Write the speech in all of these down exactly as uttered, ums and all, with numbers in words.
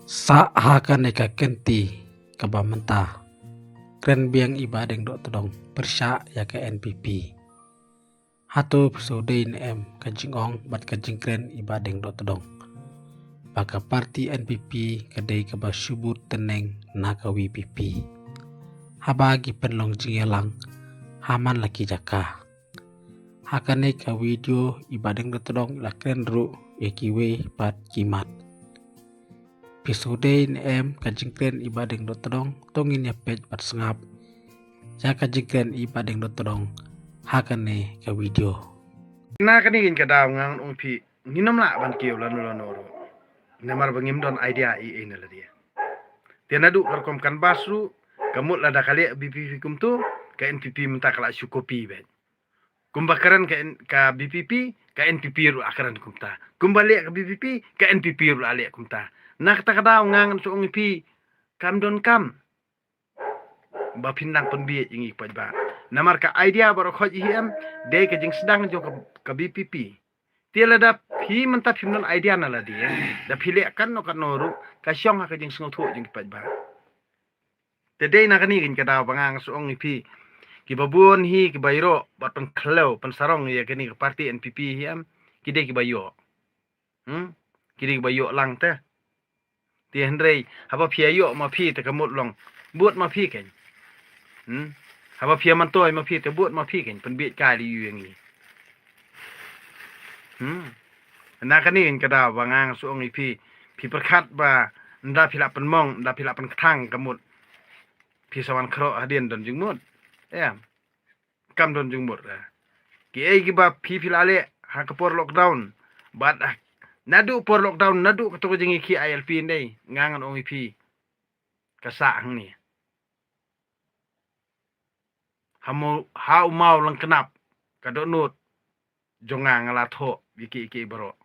Sah ha kane ka kynti kaba mynta, kren biang i Bah Deng Dohtdong pyrshah ïa ka N P P. Hato phi sngewdei ne em ka jingong bad ka jingkren i Bah Deng Dohtdong ba ka parti N P P ka dei kaba shu bud tneng na ka V P P? Haba ki pynlong jingïalang ha man la ki jaka. Ha kane ka video i Bah Deng Dohtdong i la kren ruh ïa kiwei pat ki mat. Phi sngewdei ne em ka jingkren i Bah Deng Dohtdong? To ngin ïa peit bad sngap ïa ka jingkren i Bah Deng Dohtdong ha kane ka video. Na kane ka daw nga ngan ong ïa phi, ngin ym lah ban kiew lano lano ruh. Namar ba ngim don idea ei ei na lade. Te naduh ka rukom canvass ruh, ka mut lada ka leh V P P kumto, ka N P P mynta ka la shu copy beit. Kumba kren ka N-, ka V P P, ka N P P ruh la kren kumta. Kumba leh ka V P P, ka N P P ruh la leh kumta. Na kata ka daw nga ngan shu ong ïa phi, kam don kam ba phin nang pynbieit ïa ngi paidbah. Namar ka idea baroh khoit hi em, dei ka jingsdang jong ka, ka V P P. Te lada phi mynta phim don idea na lade, da phi leh katno katno ruh, ka shong ha ka jingsngewthuh jong ki paidbah. Te dei na kane ka daw ba nga ngan shu ong ïa phi, kiba bun hi kiba ïaroh bad pynkhlem pynsarong ïa kane ka parti N P P hi em, ki dei kiba ïoh. Hmm? Ki dei kiba ïoh lang te. Te hynrei haba phi ïoh ma phi te ka mut long bud ma phi kein. Hmm? Haba phi myntoi ma phi te bud ma phi kein, pynbieit kai lei ïa ngi. Hmm. Na kane ka daw ba nga ngan shu ong ïa phi, phi pyrkhat ba ynda phi la pynmong, ynda phi la pynkthang ka mut phi sa wan khroh hadien don jingmut. Em. Kam don jingmut. Kiei kiba phi phi la leh ha ka por lockdown. Bad, ah, naduh por lockdown, naduh kato ka jingïakhih I L P ndei, nga ngan ong ïa phi, ka sah hangne. Ha mo-, ha u maw lyngknap ka dohnud jong nga, nga la thoh ïa kiei kiei baroh.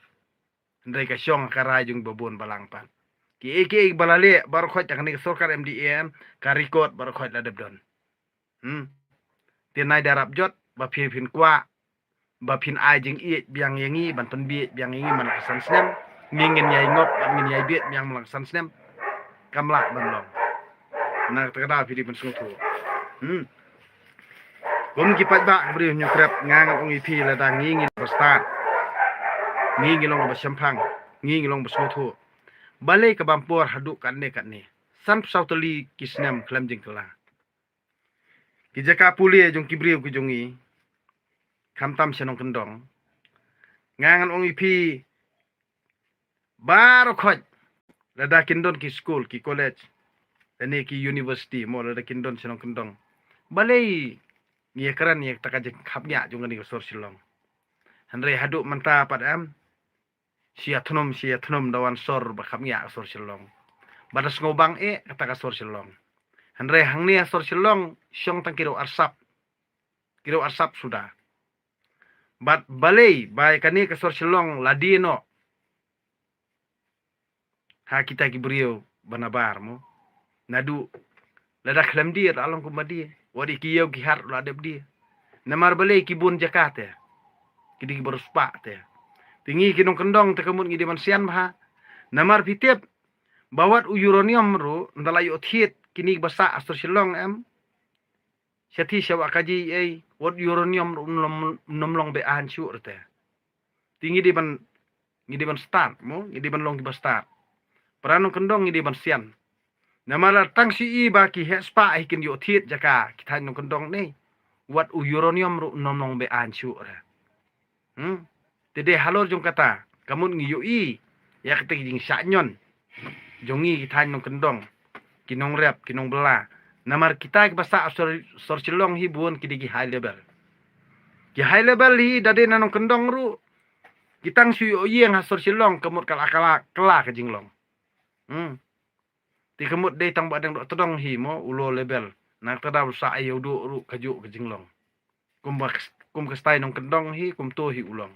Hynrei ka shong ha ka rai jong ba bun balang pat. Kiei kiei ba la leh baroh khoit ha kane ka sorkar M D A, ka record baroh khoit la dep don. Hmm. Te nai da rap jot ba phi phin kwah ba phin ai jingïeit biang ïa ngi, ban pynbieit biang ïa ngi man la ka san snem. Ngi ngin ïai ngop bad ngin ïai bieit biang man la ka san snem. Kam lah ban long. Na kata ka daw phi dei ban sngewthuh. Hmm. Kum ki paidbah ka Bri u Hynñiewtrep, nga ngan ong ïa phi, lada ngi ngi long ba stad, ngi ngi long ba shemphang, ngi ngi long ba sngewthuh, balei ka bam por haduh katne katne, sanphew saw tylli ki snem khlem jingkylla? Ki jaka pule jong ki briew ki jong ngi, khamtam sha nongkyndong. Nga ngan ong ïa phi, baroh khoit, lada kin don ki skul, ki college, lane ki university, mo, lada kin don sha nongkyndong, balei ngi ïakren ïa kata ka jingkhapngiah jong kane ka sor Shillong? Hynrei haduh mynta pat em, shi ïathnum shi ïathnum da wan sor ba khapngiah ka sor Shillong, ba da sngewbang eh kata ka sor Shillong. Hynrei hangne ha sor Shillong shong tang ki riew arsap, ki riew arsap suda. Bad balei ba ïa kane ka sor Shillong la die noh ha kita ki briew ba nabar, mo? Naduh lada khlem die ruh la long kumba die, wat ïa ki ïew ki hat ruh la dep die. Namar balei? Ki bun jaka te, ki dei ki barospah te. Te ngi ki nongkyndong te ka mut ngi dei ban sian bha. Namar phi tip ba wat u uranium ruh, ynda la ïoh thied kine kiba sah ha sor Shillong em, sha thie sha wah kaji ei, wat uranium ruh ym long, ym long be-aiñ shuh ruh te. Te ngi dei ban, ngi dei ban stad, mo, ngi dei ban long kiba stad. Para nongkyndong ngi dei ban sian. Namar la tang shu i ba ki heh spah hi kin ïoh thied jaka ki thaiñ nongkyndong ne, wat u uranium ruh ym long be-aiñ shuh ruh. Hmm? Te dei halor jong kata ka mut ngi ïohi ïa kata ki jingshah ñion jong ngi ki thaiñ nongkyndong, ki nongrep, ki nongbylla. Namar kita kiba sah sor, sor Shillong hi bun ki dei ki high level. Ki high level hi da dei na nongkyndong ruh, ki tang shu ïoh ïeng ha sor Shillong ka mut ka la, ka la, ka la ka jinglong. Hmm. Te ka mut dei tang Bah Deng Dohtdong hi, mo, u low level. Na kata daw sah ïa u duh ruh kajuh ka jinglong. Kum ba, kum ka style nongkyndong hi, kumto hi u long.